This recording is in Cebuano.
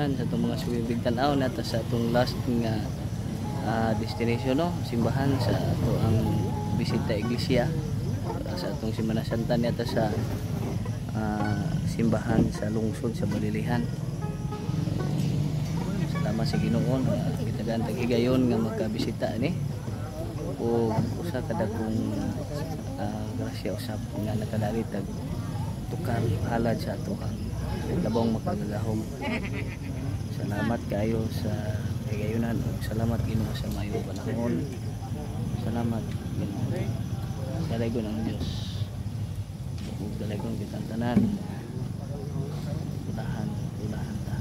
Tanan sa atong mga suwibig tan-aw nata sa atong last nga destination, no, simbahan sa ato ang bisita iglesia sa atong Semana Santa niya sa simbahan sa lungsod sa Balilihan. Salamat sa Ginoo nga gitagaan tag higayon nga makabisita ni o usa ka dakong grasya usab nga nakadalit tag tukar halad sa atoang labong makagagahom. Salamat kaayo sa higayunan ug salamat, Ginoo, sa maayong panahon. Salamat, Ginoo. Dalaygon ang Dios ug dalaygon kitang tanan. Ulahan, ulahan ta.